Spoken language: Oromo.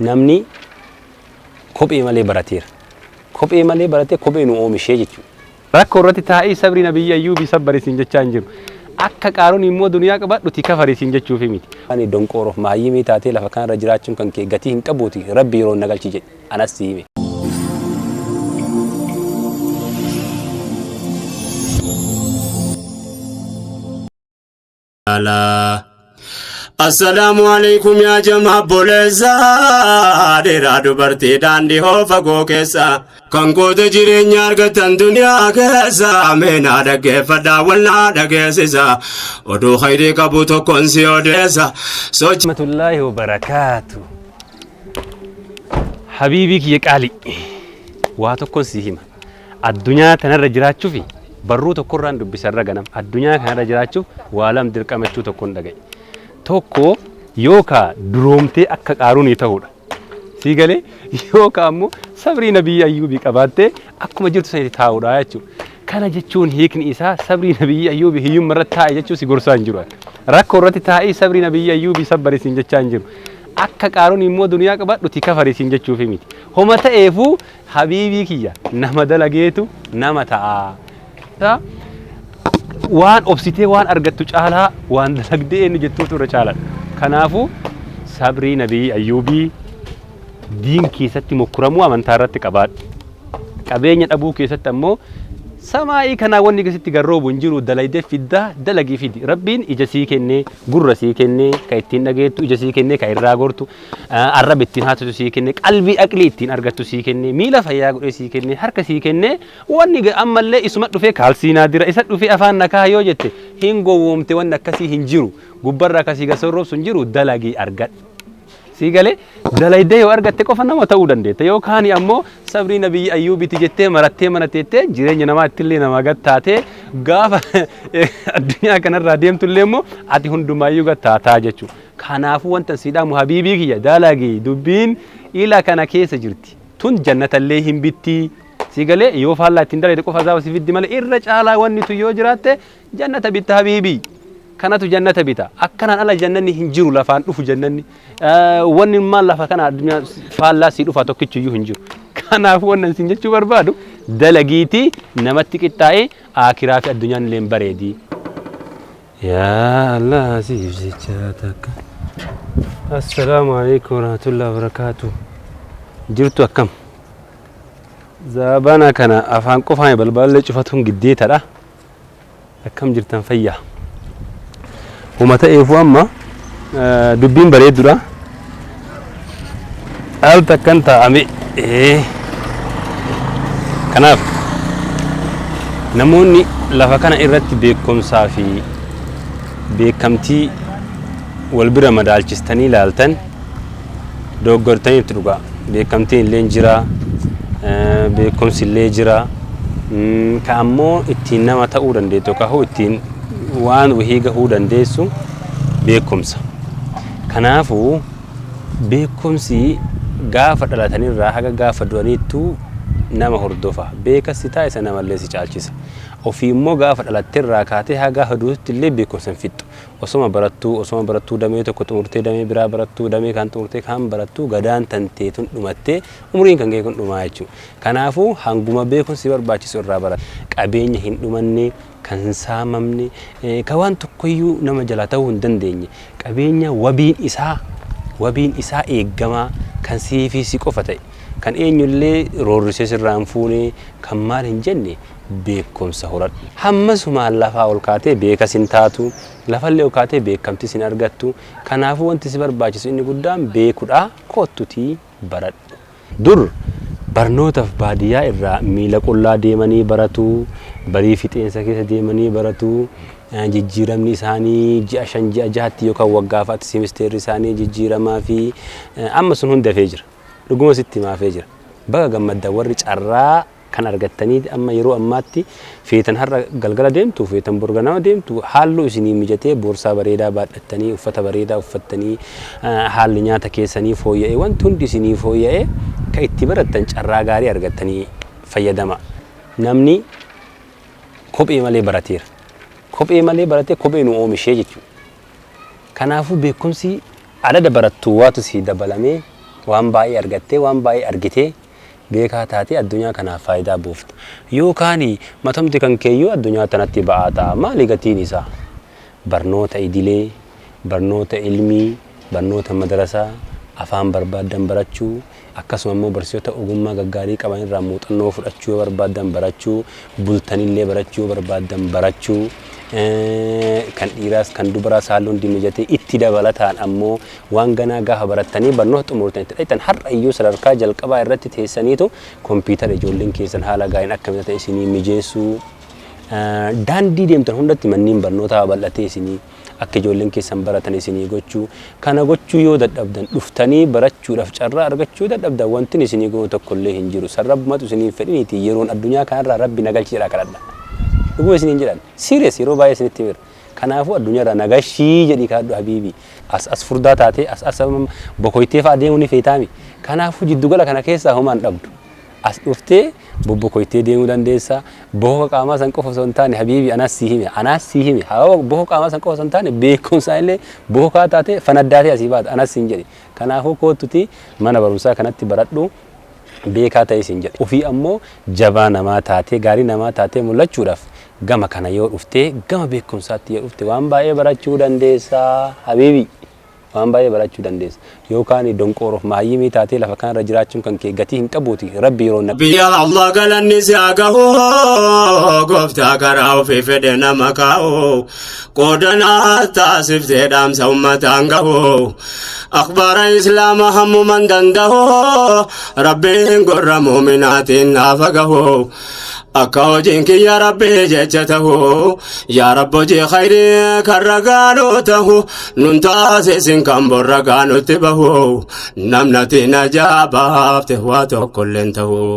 Namni kophee malee barateera. Kophee malee baratee kophee nu oomishee jechuudha. Rakkoo irratti taa'ii sabrii nabiyyi Ayyuubii sabbari siin jechaa hin jiru. Akka qaaruun immoo duniyaa qabadhuti kafari siin jechuufi miti. Ani donqooroof maayyimii taatee lafa kanarra jiraachuun kan kee gatii hin qabuuti rabbi yeroon na galchi jedhi anas si hime. Alaa. Assalaamu alaikum yaa jamaa obboleessa dhiiraa dubartii daandii hoo fagoo keessa kan goota jireenya argatan duniyaa keessa meenaa dhaggeeffadhaa walnaa dhageessisa oduu khayrii qabu tokkoon si odeessa sochi. Rahmatullaahi wabarakaatu. Habiibii kiyya qaalii waa tokkon si hima. Addunyaa tanarra jiraachuufi barruu tokkorraan dubbisa irra ganam addunyaa kanarra jiraachuuf waa lam dirqamachuu tokkon dhagaye. Tokko yookaa duroomtee akka qaaruunii ta'uudha. Sii galee yookaa ammoo sabrii nabiyyi Ayyuubii qabaattee akkuma jirtu sanitti taa'uudha jechuudha. Kana jechuun hiikni isaa sabrii nabiyyi Ayyuubii hiyyumma irratti taa'e jechuu si gorsaa hin jiru. Rakkoo irratti taa'ii sabrii nabiyyi Ayyuubii sabbari siin jechaa hin jiru. Akka qaaruun immoo duniyaa qabadhuti kafari siin jechuufi miti. Homa ta'eefuu Habiibii kiyya nama dalageetu nama ta'a. Waan obsitee waan argattu caalaa waan dalagdee eenyu jettuutu irra caaladha. Kanaafuu sabrii nabii Ayyuubii diin keessatti mokkuramuu amantaa irratti qabaadhu. Qabeenya dhabuu keessatti ammoo samaa'ii kanaa wanni sitti garroobu hin jiru dalaydee fiddaa dalagii fidi. Rabbiin ija sii kennee gurra sii kennee ka ittiin dhageettu ija sii kennee ka irraa gortu arraba ittiin haasoftu sii kenne, qalbii aqlii ittiin argattu sii kenne, miila fayyaa godhee sii kenne, harka sii kenne, wanni ammallee isuma dhufee kaalsii naa dira, isa dhufee afaan na kaaha yoo jette hin gowwoomte wanni akkasii hin jiru. Gubbarraa akkasii gad sorroobsu hin jiru dalagii argadhu. Sii galee dalaydee yoo argatte qofa nama ta'uu dandeetta. Yoo kaani ammoo sabrii nabiyyi Ayyuubiti jettee marattee mana teettee jireenya namaa ittillee namaa gad taatee gaafa addunyaa kanarraa deemtullee immoo ati hundumaayyuu gad taataa jechuudha. Kanaafuu wantan sii dhaamu habiibii kiyya dalagi dubbiin ila kana keessa jirti. Tun jannatallee hin bitti. Sii galee yoo faallaa ittiin dalagde qofa azaaba si fiddi malee irra caalaa wanni tun yoo jiraatte jannata bitta habiibii. Kanatu jannata bita. Akkanaan ala jannanni hin jiru lafaan dhufu jannanni. Wanni maal lafa kana addunyaa faallaa sii dhufa tokkichuyyuu hin jiru. Kanaafuu wannan siin jechuu barbaadu dalagiitii namatti qixxaa'ee aakiraa fi addunyaan illee bareedi. Yaa Allah siif jecha takka. Assalaamu alaikum warahmatullahi wabarakatuh. Jirtu akkam? Zaabana kana afaan qofaan balballee cufatuun giddeetadha. Akkam jirtan fayyaa? Homa ta'eefuu amma dubbiin bareeddudha. Al takkan taa'ame. Kanaaf namoonni lafa kana irratti beekumsaa fi beekamtii wal bira madaalchistanii ilaaltan dogoggortaniirtu dhugaa. Beekamtiin illee jira, beekumsi illee jira. Ka ammoo ittiin nama ta'uu dandeettu yookaan ittiin waan wahii gahuu dandeessu beekumsa. Kanaafuu Beekumsi gaafa dhalatanirraa haga gaafa du'aniittuu nama hordofa. Beekas si taasisa namallee si caalchisa. Ofii immoo gaafa dhalatterraa kaatee haga gaafa duututti illee beekumsa hin fixxu. Osoma barattuu, osoma barattuu damee tokko xumurtee damee biraa barattuu, damee kaan xumurtee kaan barattuu gadaan tantee tun dhumattee umriin kan kee kun dhumaa jechuudha. Kanaafuu hanguma beekumsi si barbaachisu irraa baradhu. Qabeenya hin dhumanne, kan hin saamamne, kan waan tokkoyyuu nama jalaa ta'uu hin dandeenye, qabeenya wabiin isaa wabiin isaa eeggamaa kan sii fi si qofa ta'e, kan eenyullee roorrisee sirraa hin fuune, kan maal hin jenne beekumsa horadhu. Hammasumaan lafaa ol kaatee beekas hin taatu, lafallee ol kaatee beekamtis hin argattu. Kanaafuu wanti si barbaachisu inni guddaan beekudha koottutii baradhu. Dur barnootaf baadiyyaa irraa miila qullaa deemanii baratu, barii fixeensa keessa deemanii baratu, jijjiiramni isaanii ji'a 5 ji'a 6tti yookaan waggaa fa'aatti simisteerri isaanii jijjiiramaa fi amma sun hundi hafee jira. Dhuguma sitti himaa hafee jira. Baga gammaddan warri carraa kan argattanii amma yeroo ammaatti feetan har'a galgala deemtu feetan bor ganama deemtu haallu isinii mijatee boorsaa bareedaa baadhattanii uffata bareedaa uffattanii haalli nyaata keessanii fooyya'ee wanti hundi isinii fooyya'ee ka itti barattan carraa gaarii argattanii fayyadama. Namni kophee malee barateera. Kophee malee baratee kophee nu oomishee jechuudha. Kanaafuu beekumsi adada barattu waatu sii dabalamee Waan baay'ee argattee, waan baay'ee argitee, beekaa taatee addunyaa kanaaf faayidaa buufta. Yookaan matamti kan keeyyuu addunyaa tanatti ba'aa ta'a. Maali gatiin isaa? Barnoota idilee, barnoota ilmii, barnoota madarasaa, afaan barbaaddan barachuu, akkasuma immoo barsiisota ogummaa gaggaarii qaban irraa muuxannoo fudhachuu yoo barbaaddan barachuu, bultanillee barachuu yoo barbaaddan barachuu, kan dhiiraas kan dubaraas haalli hundi mijatee itti dabalataan ammoo waan ganaa gaafa barattanii barnoota xumurtan itti dhayxan har'a iyyuu sadarkaa jalqabaa irratti teessaniitu kompiitara ijoolleen keessan haala gaariin akka mijatan isinii mijeessuu, daandii deemtan hundatti manneen barnootaa babal'atee isinii akka ijoolleen keessan baratan isinii gochuu. Kana gochuu yoo dadhabdan, dhuftanii barachuudhaaf carraa argachuu dadhabdan, wantin isinii goonu tokkollee hin jiru. San rabbumatu isinii fedhiniiti yeroon addunyaa kanarraa rabbi nagalchi jedhaa kadhadha. Dhuguma isiniin jedhan, serious, yeroo baay'ee isinitti himera. Kanaafuu addunyaarraa nagashii jedhii kadhadhu, habiibi. As as furdaa taatee, as as bokoytee fa'a deemuu ni feetaami. Kanaafuu jiddugala kana keessaa homaan dhabdu. As dhuftee bobbokoytee deemuu dandeessa. Bohoka qaamaa san qofa osoo hin taane, habiibi, anaas sii hime, anaas sii hime, bohoka qaamaa san qofa osoo hin taane beekumsaa illee bohokaa taatee fanaddaatee asii baata, anas siin jedhe. Kanaafuu koottuti mana barumsaa kanatti baradhu, beekaa ta'e siin jedhe. Ofii ammoo jabaa namaa taatee, gaarii namaa taatee mul'achuudhaaf gama kana yoo dhuftee, gama beekumsaatti yoo dhufte, waan baay'ee barachuu dandeessa, habiibi. Waan baay'ee barachuu dandeessa. Yookaan donqooroof maayyimii taatee lafa kanarra jiraachuun kan kee gatii hin qabuuti. Rabbi yeroo na Biyya Allah galanni si haa gahu, gooftaa karaa ofii fedhe nama kaa'u, qoodanaa taasiftee dhaamsa ummataan gahu, akhbaara islaama hammuman danda'u, rabbiin gurra muuminaatiin naafa gahu, akka hojiin kiyya rabbii jecha tahu, yaa rabbi hojii khayrii kan ragaanuu tahu nun taasisin, kan borra gaanutti bahu, namnati najaa baafte waa tokkolleen tahu.